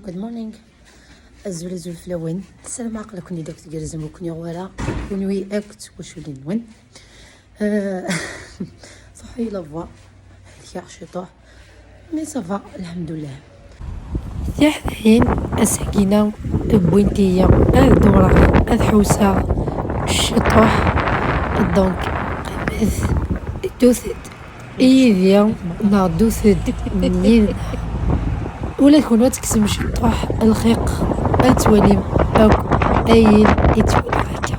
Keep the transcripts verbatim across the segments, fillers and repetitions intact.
Good morning. Azul, azul fell-awen. Ssarameɣ aql-aken-id akk tgerrzem, ur ken-yuɣ wara. Kunwi akk d twaculin-nwen. Euh, صحي la voix. Helkeɣ ciṭuḥ. Mais ça va, lḥemdullah. Tiḥdayin ass-agi-na wwint-iyi ad dewreɣ, ad ḥewseɣ ciṭuḥ. Donc, qqimet, ddut-d yid-i neɣ ddut-d yid-neɣ. Ula d kenwi ad tekksem ciṭuḥ lxiq, ad twalim akk ayen i ttwaliɣ akka.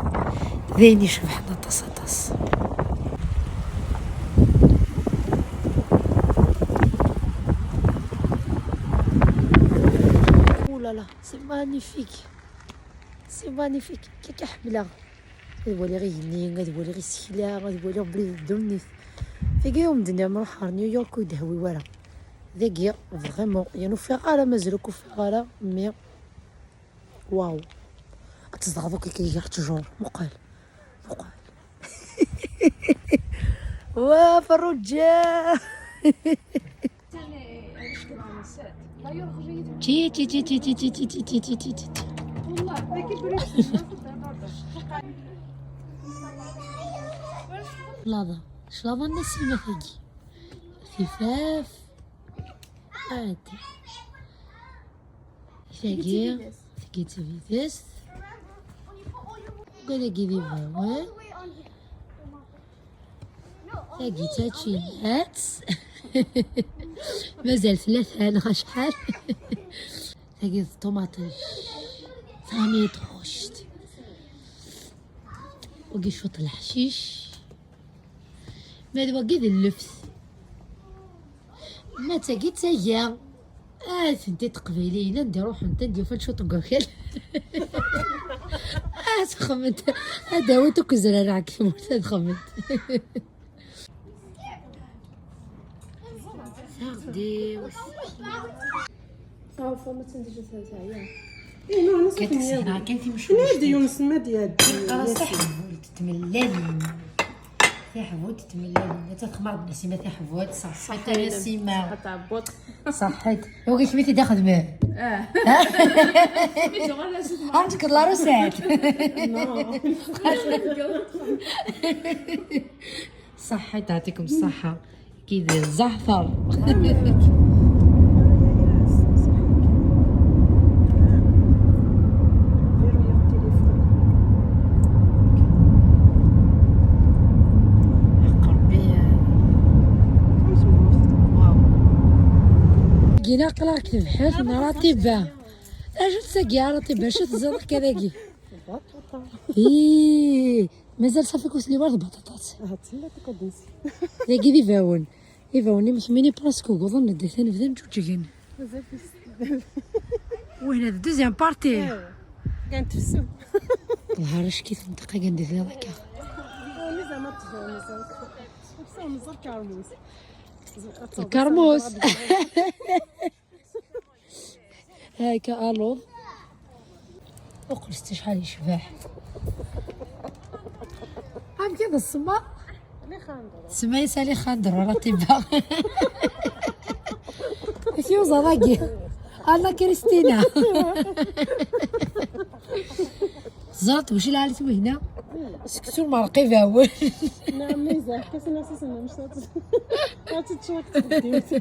D ayen icebḥen aṭas, aṭas. Oh là là, c'est magnifique. C'est magnifique. Kika ḥemmleɣ. Ad waliɣ igenni, ad waliɣ isekla, ad waliɣ belli d ddunit. Tagi umi d-nniɣ nruḥ ɣer New York ur d-hwi wara. Dagi, vraiment, yan ufiɣ ara, mazal ur k-ufiɣ ara, mais واو. Ad tzedɣeḍ akk akka gar ttjur. Muqel. Muqel. Wa, Ferruǧa! Txi, txi, txi, txi. Claḍa. Claḍa n Nasima tagi. Tifaf. Ɛad. Tagi, tagi d tabidest. Ugad-agi d ibawen. Tagi d tačinat. Mazal tlata neɣ acḥal. Tagi d ṭumaṭic. Tami d ɣuct. Wagi cwiṭ leḥcic. Ma d wagi d lleft. Ma d tagi d taga. Ah, atenti teqbayliyin anda ruḥent, anda ufant cwiṭ n wakal. Ah, ad xedment. Ad awint akk zraraɛ deg tmurt, ad xedment. Taɣdiwt. Ih, non, non, kan timcucin. Kan ad yunsen ma d-iɛeddi. Qqar-as taḥbult tmellalin. Taḥbult tmellalin. Ad txedmeḍ Nasima taḥbult, ṣaḥit a Nasima. Ṣaḥit. Iwa kif i t-id-ixedmen? Ah. Arǧk d la recette. Non. صحيت، يعطيكم الصحة. كيدير الزعتر. حق ربي. واو. جينا قراك تبحث مرة طبة. اش تسقي على طبة؟ شو تزرق كذاكي؟ إيه، مازال صافي كوس لي ورد بطاطات. هاد تما تقدس. داكي دي فاون. دي فاون، مخميني براسكو، قوضن ندي ثاني بدن جوجين. مازال في وهنا دوزيام بارتي. إيه. كانت في السوق. الله، راه شكيت منطقة كندير فيها هكا. ولا زعما تجي مازال. بصح مازال كرموس. الكرموس. هاكا الوض. وقلت شحال يشبح. عاد كذا السما. سميت اليخاندرو، راه تيبا. فيوزا راكي. انا كريستينا. زرت وش العالم هنا؟ سكتور مرقي باول. نعم، ميزة. كاس الناس يسمى مش هاتي تشوك تقديمت.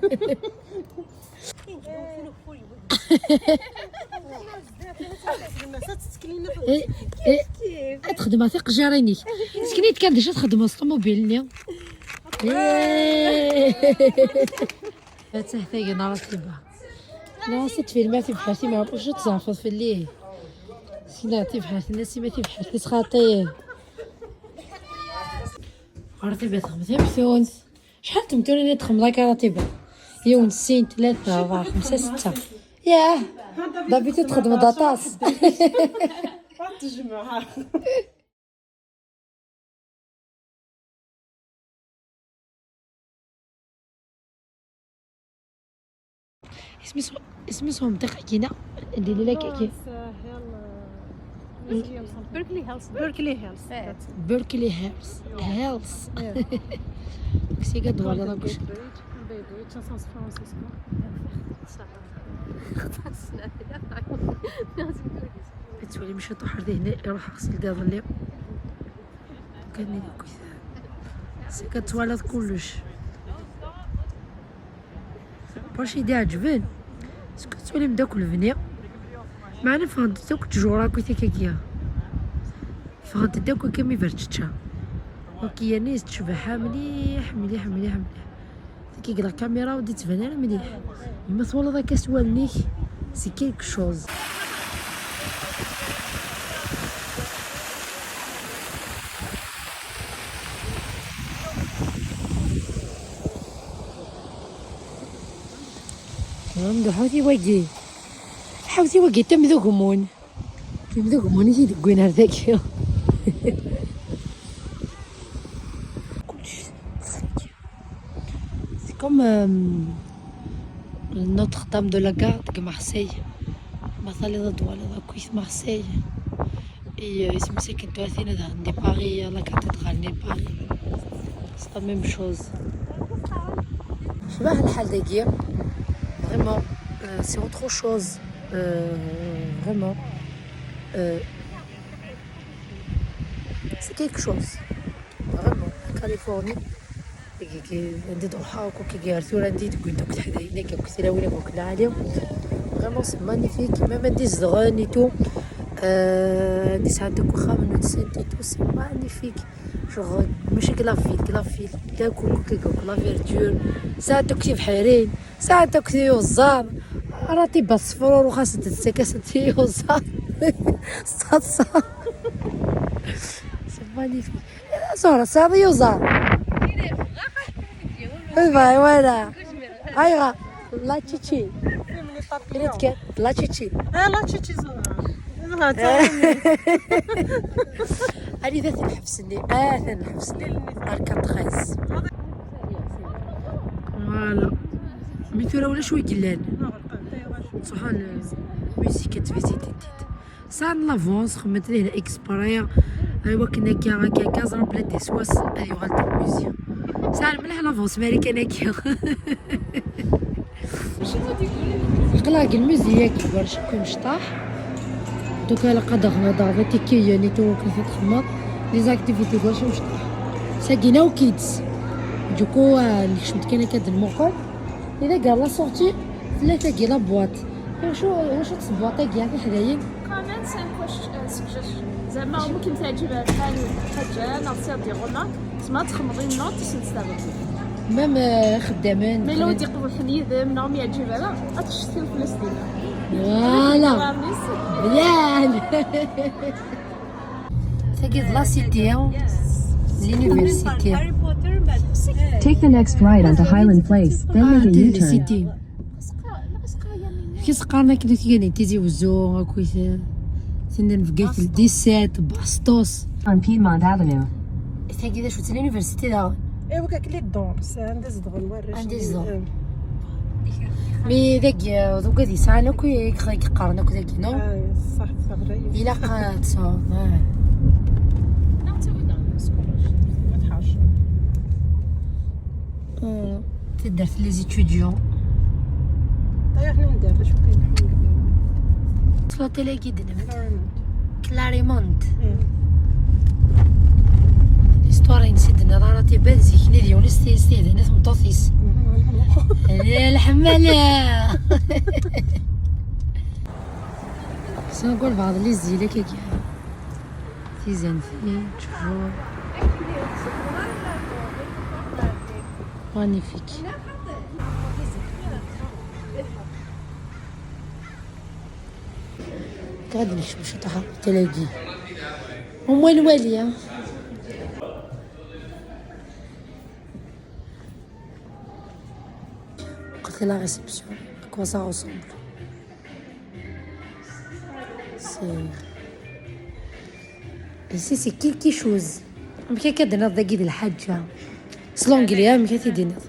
إيه، إيه. تخدم في قجارينيك. سكنيت كان ديجا تخدم في الطوموبيل، ني. إيه. فتح ثاقي نار الطيبة. لا، ست فيلمات بحالتي ما عرفوش تزعفض في الليل. سينا تبحث، الناس ما تبحث، تسخاطي. عرفتي بيت خمسين بسونس. شحال تمتوني اللي تخمض كراتيبة؟ يوم سين، ثلاثة، أربعة، خمسة، ستة. ياه. دابا تخدم داطاس. تجمعها. اسمي سو-، اسمي سو منطقة كينا. اللي لا كي. Berkeley Hills. Berkeley Hills. Berkeley Hills. Hills. كسي قد ولا لا كوش. San Francisco. Ad twalim ciṭuḥ ar dihin, iruḥ ɣsel d iḍelli. Kan i d-akkit. Seg ad twalaḍ kullec. Bac i d-iɛeǧben. Seg ad twalim d akk lebni. Meɛna ffɣent-d akk ttjur akkit akkagi. Ffɣent-d akk akka mi berčečča. Ok, yerna tecbeḥ mliḥ, mliḥ, mliḥ, mliḥ. Tagi deg la caméra ur d-ittban ara mliḥ. Ma twalaḍ akka s wallen-ik, c'est quelque chose. Ḥawti wagi. Ḥawti wagi tamdugmun. Kem d agmun i t-id-wwin ar dagi. Kullec. C'est comme, euh, Notre-Dame de la Garde deg Marseille. Ma taliḍ ad twaliḍ akkit Marseille. Et, euh, isem-is akken tura tin daɣen di Paris, la cathédrale n Paris. C'est la même chose. Cbaḥ lḥal dagi. Vraiment, euh, c'est autre chose. Euh, vraiment. Euh, c'est quelque chose. Vraiment, la Californie. Anda d-ruḥeɣ akk akka gar tura, anda i d-wwin akk teḥdayin akk, akk tilawin akk, akk lɛali. Vraiment, c'est magnifique. Même anda i zedɣen et tout. Euh, anda i sɛant akk uxxam-nsen et tout, c'est magnifique. Genre, mačči deg la ville, deg la ville. D akk, akk, akk, akk la verdure. Sɛant akk tibḥirin. Sɛant akk tiyuẓaḍ. Ratiba ṣefrur u xas d ttakasent tiyuẓaḍ. S taḍsa. C'est magnifique. Ẓur, tesɛiḍ iyuẓaḍ? Bɣi, wala. Ayɣer? La Chichi. Ini-d kan, la Chichi. Ah, la Chichi ẓur. Anida-t lḥebs-nni? Atan lḥebs-nni. Arkaṭ treize. Voilà. Mi tura ulac wi yellan. Ṣuḥan, musique ad tvisitint. Sɛan l'avance, xedment dihin exprès, i wakken akka, akka, akka, ẓran belli d aswas ad yuɣal d lmuzi. Sɛan mliḥ l'avance marikan-agi. Aql-aɣ deg lmuzi-agi, ɣer cakk imecṭaḥ. Donc, ilaq ad aɣ-nehder d tikiyin i tewwurt ad txemmeḍ. Les activités ɣer cakk imecṭaḥ. Sagi naw kids. Du coup, ah, nekcem-d kan akka ad nmuqel. Ila gar la sortie, tella tagi la boîte. Wacu, wacu tessebwaṭ-agi a tiḥdayin? Comment and question, uh, suggestion. زعما ممكن تعجبها بحال حاجة، نعطيها des remarques. زعما تخمضي النوت تسنسلها. Même, euh, خدامين. Mais لو دي قبل حنيدم، نعم يعجبها، لا، أتشتي الفلسطين. Voilà. Bien. Tagi d la cité, l'université. Take the next right onto Highland Place, then make a U-turn. Cité. Kis qqaren akken i tgani Tizi Wezzu, akkit, tinna n Bgayet dix-sept, Bastos. On Piedmont Avenue. Tagi d acu, d l'université daɣen? Iwa, kak les dorms, anda zedɣen warrac. Anda zedɣen. Mi dagi, d ugad yesɛan akk i yeqqaren akk dagi, no? Ilaq ad tesɛuḍ, ah. Taddart les étudiants. Ṭayaḥ n undar, d acu kan. S l'hôtel-agi d-nnem. Clarimond. L'histoire-ines i d-tenniḍ ara tibad zik-nni d yiwen s tihdan i tmeṭṭut-is. Lḥemmala! Sɛan lbeɛḍ les îles akkagi. Tizantin, ttjur. Magnifique. Ad nekcem ciṭuḥ talagi. Au moins nwali, hein. Côté la réception, à quoi ça ressemble? C'est, ici, c'est quelque chose. Amek akka d-tenniḍ dagi d lḥaǧa? S l'anglais, amek ad t-id-tiniḍ?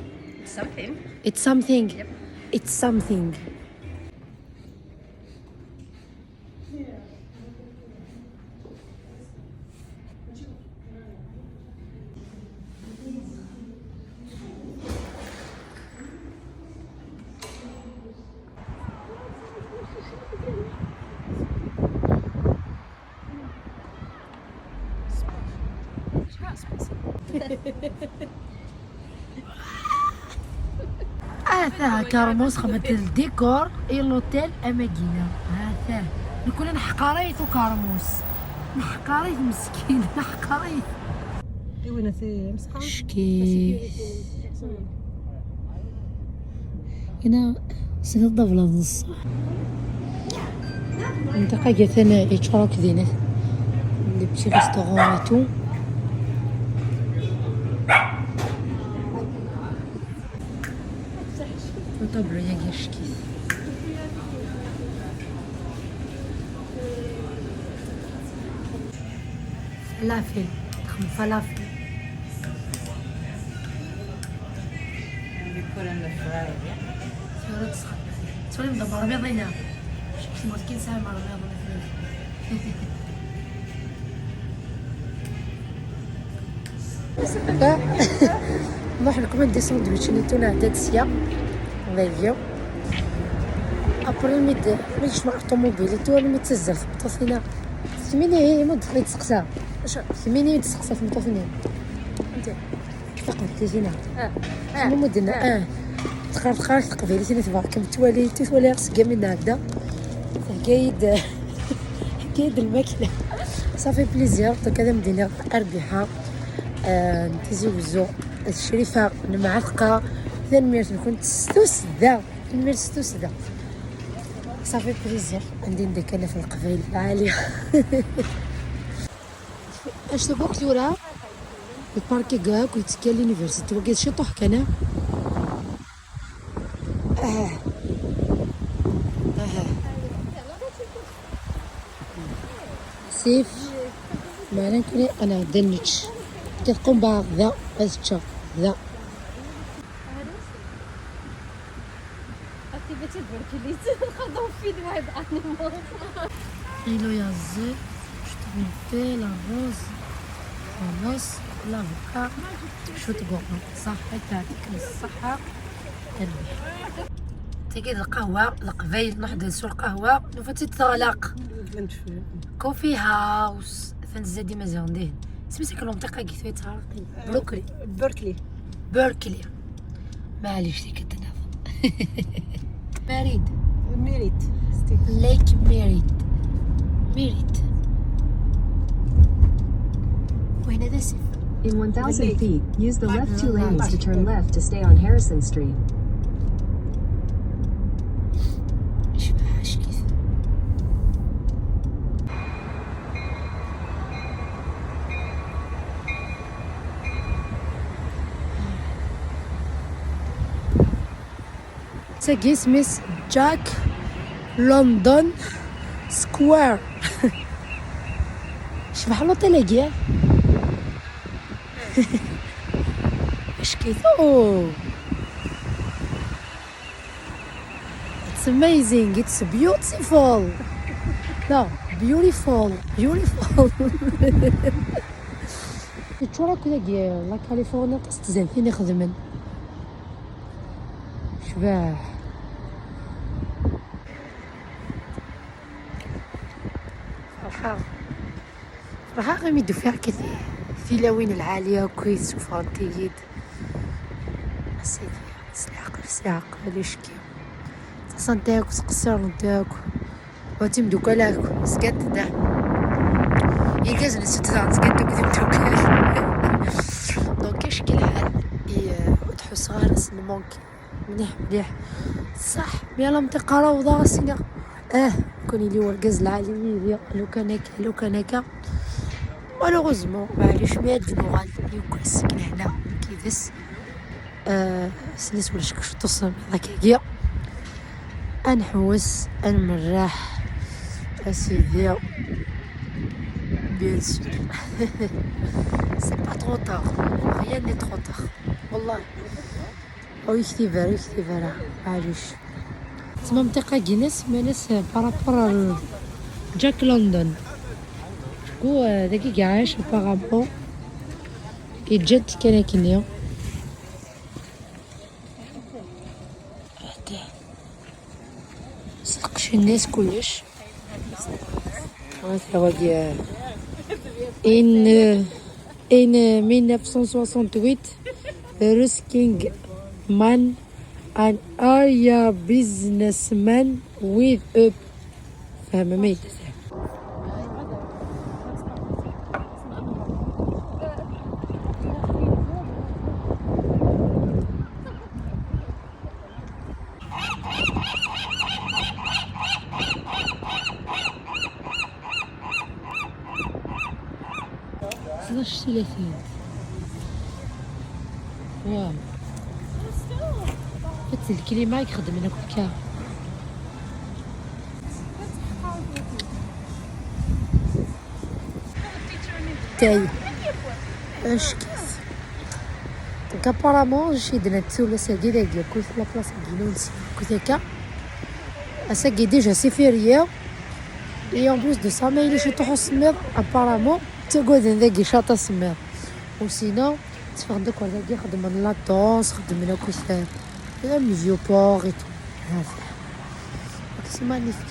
Something. It's something. Yep. It's something. Atah, Kermus xedmet le décor i l'hôtel Amagina. Atah. Nekkni neḥqer-it ukermus. Neḥqer-it meskin, neḥqer-it. Iwinati imsqa. Cki. Hna sdat d ablaḍ n ṣṣeḥ. Ntaq agatan yeččur akk dinat. Des petits restaurants et tout. Uṭablu-yagi acek-it. Falafel. Txeddem falafel. Tura tesxeddem. Tura mdabber biḍ-ina. Cek tmurt kan sɛan mermiḍ. Nruḥ nekmen di sandwich-nni, tu nɛedda-d sya. Dagi. Après, mi d-, mi yecmeɛ ṭumubil, tu almi d-tazzer tmeṭṭut-ina. Kemmini, ihi, ma d-, i d-tseqsa. Acu? Kemmini i d-tseqsa tmeṭṭut-nni. Anta? Tfaqeḍ tizina? Ah, ah, ma d-, ah. Ah. Tqar-, tqar teqbaylit-nni tebɣa kem twali, tu twali seg mi nɛedda. Thegga-yi-d, thegga-yi-d lmakla. Ça fait plaisir, donc ad am-d-iniɣ rbiḥa. Ah, n Tizi Wezzu, d Crifa n Mɛatqa. Tanemmirt-nkent s tussda. Tanemmirt s tussda. Ça fait plaisir. Anda i d-kan ɣef Leqbayel lɛali. Acu akk tura? Lpark-agi akk yettekka l'université. Wagi d ciṭuḥ kan, ah? Ah. Ah. Sif. Meɛna nekkni ad nɛeddi ad nečč. Ad qumbeɣ da, ad ččeɣ da. Activité de Berkeley, xaḍen fi d waḥed animal. Ilo yaẓi, je trouve la rose, la rose, l'avocat, je trouve. صح، يعطيك الصحة. Tagi d lqahwa, Leqbayel, nruḥ-d sur lqahwa, nufa-tt-id teɣleq. Coffee House, tanzadi Maziɣen dihin. Isem-is المنطقة-agi tura yettɛerqi. Berkeley. Berkeley. Berkeley. Maɛlic, tikkelt nniḍen. Merid. Merid. Lake Merid. Merid. Win ad asif. In one thousand feet, use the left two lanes to turn left to stay on Harrison Street. Cbaḥ acek-it. Tagi isem-is Jack London Square. Cbeḥ l'hôtel-agi. Acek-it. Oh. It's amazing. It's beautiful. No, beautiful. Beautiful. Yeččur akk dagi, la Californie, aṭas n tzertin ixedmen. Cbeḥ. Ferḥeɣ. Ferḥeɣ imi d-ufiɣ akka ti-, tilawin lɛali akk i tessuffɣent-iyi-d. A Sidi, s leɛqel, s leɛqel, icki. Ttaṣant akk, ttqeṣṣirent akk. Wa d timeddukal akk, zgant da. Irgazen-nsent daɣen zgan akk d imeddukal. Donc, acki lḥal, i, euh, ur d-ḥusseɣ ara s lmank. Mliḥ, mliḥ. Ṣṣeḥ, mi ara m-tiqaraw daɣ, as-iniɣ, ah, kun yili urgaz lɛali yid-i, lukan akka, lukan akka. Malheureusement, maɛlic, mi ad d-nuɣal, yiwwas, seg lehna, nekk yid-s. Ah, snis wala cekk ceṭṭuṣ akkagi. Ad nḥewwes, ad nmerreḥ, a Sidi. Bien sûr. C'est pas trop tard. Rien n'est trop tard. Wallah. Ur yektib ara, ur yektib ara. Maɛlic. Tma mtiqa-gines, malas, par rapport à Jack London. Du coup, euh, dagi i iɛac apparemment. Yeǧǧa-t kan akkenni. S lqecc-nni s kullec. Ata wagi, in, In mille neuf cent soixante-huit, Ruskin Man, an area businessman with a family. Ḥdac tlata. Wow. Fat lklima i ixeddmen akk akka. Tay. Ackit. Donc apparemment, j'ai de la tsoula sagi dagi, écoute la place, écoute, écoute, écoute. Ass-agi déjà c'est férié. Et en plus de ça, ma yella ciṭuḥ usemmiḍ, apparemment, ttagaden dagi ciṭuḥ usemmiḍ. Ou sinon, tteffɣen-d akk ar dagi, xeddmen la danse, xeddmen akk, euh, le vieux port et tout. Donc c'est magnifique.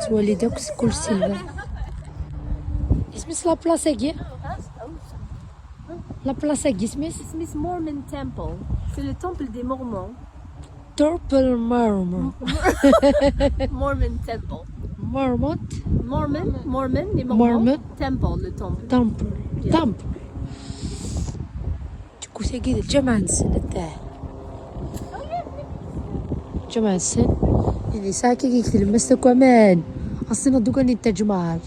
Tettwali-d akk s kul silba. Isem-is la place-agi? La place-agi isem-is? Isem-is Mormon Temple. C'est le temple des Mormons. Temple Mormon. Mormon Temple. Mormon. Mormon, Mormon, les Mormons. Mormon. Temple, le temple. Temple. Yeah. Temple. Tewwet-agi d lǧameɛ-nsen, atah. Lǧameɛ-nsen. Ini sɛa kagi deg tlemmast akk aman. Assen ad d-ukan i ttajmaɛt.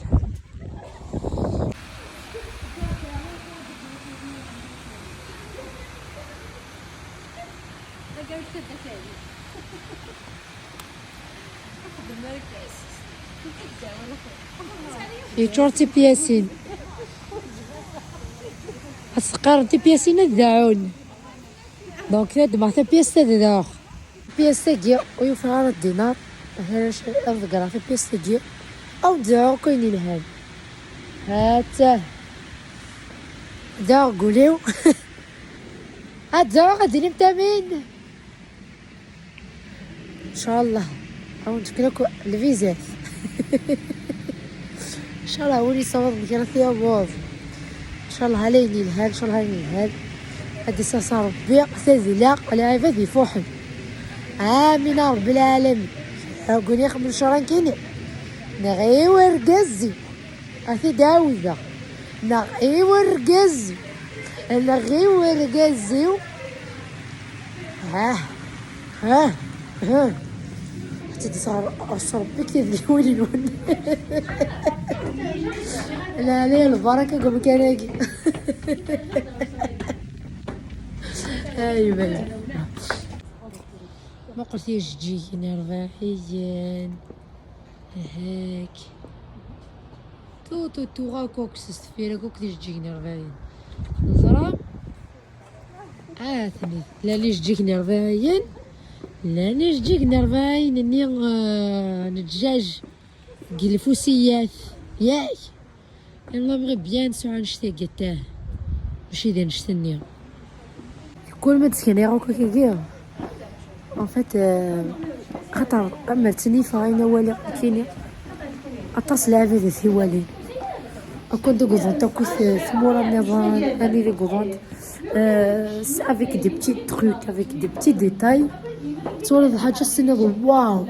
Yeččur d tipyasin. Ad s-qqaren tipyasin ad dɛun. Donc, ad ddmeɣ tapyast ad dɛuɣ. Tapyast-agi, ur yufiɣ ara ddinar. Ad ḍeggreɣ tapyast-agi. Ad dɛuɣ akk ayen yelhan. Ha-tt-ah. Dɛuɣ deg wul-iw. Ad dɛuɣ, ad d-tinim amin. Ncallah ad wen-d-fken akk lvizat. Ncallah win yessawḍen kra ad t-yaweḍ. Ncallah ala ayen yelhan, ncallah ayen yelhan. Ad d-isers Rebbi tadla, lɛibad ifuḥen. Amin a Rebbi lɛalamin. Agun ixemmel ccṛa nekkini. Neɣ i wergaz-iw. Ad t-id-ɛawdeɣ. Neɣ i wergaz. Neɣ i wergaz-iw. Ha, ha, ha. Ad tt-id-sɣer s Rebbi deg tedliwin-nwen. Lɛali lbaraka deg umkan-agi. Ay bala. Muqel tijeǧǧigin irbaɛiyen. Hek. Tu, tu, tuɣa akk s tefyar akk tijeǧǧigin irbaɛiyen. Teẓra? Atni. Llan ijeǧǧigen irbaɛiyen. Llan ijeǧǧigen irbaɛiyen-nni, ah, n ddjaj deg lfusiyat. Yak. Yella bɣi bien sɛu annect-agi, tah. Mačči d annect-nni. Kul ma d-ssekniɣ akk akagi. En fait, euh, xaṭer amer ttnifeɣ ayen awali nekkini. Aṭas lɛibad i t-iwalin. Akk anda i wwḍent akk t-, tmura nniḍen, anida i wwḍent. Euh, c'est avec des petits trucs, avec des petits détails. Twalaḍ lḥaǧa s-tiniḍ, waw!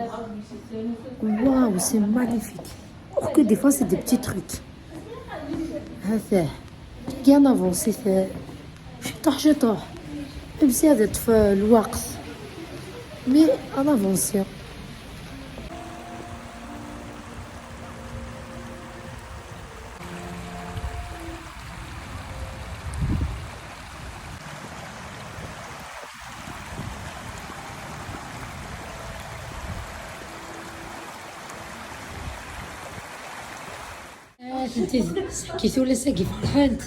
Waw, c'est magnifique. Or que des fois, c'est des petits trucs. Hata. Bien avancé, ciṭuḥ, ciṭuḥ. Même si هذا في الوقت. Mais on avance. Seḥkit ula sagi ferḥent.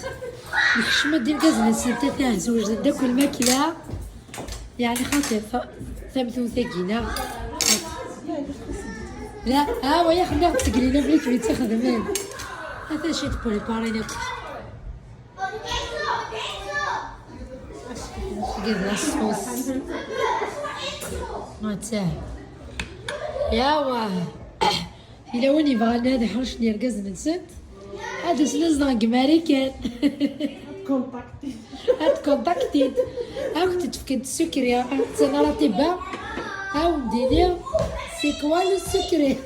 Nekcem-d irgazen-nsent, atan zwejden-d akk lmakla. Yeɛni xaṭi, ta-, tamtunt-agi-nneɣ. La, ah, waya xemmiɣ d teglina blik mi tt-ixedmen. Ata ci tpuriparin akk. Tgiḍ la sauce. Ata. Yawa. Yella win yebɣan ad iḥrec irgazen-nsent, ad asen-azneɣ deg Marikan. Ad tkontaktit. Ad kent-id-fkent ssukri, ad tt-nara tibba. Ad wen-d-iniɣ, c'est quoi le secret?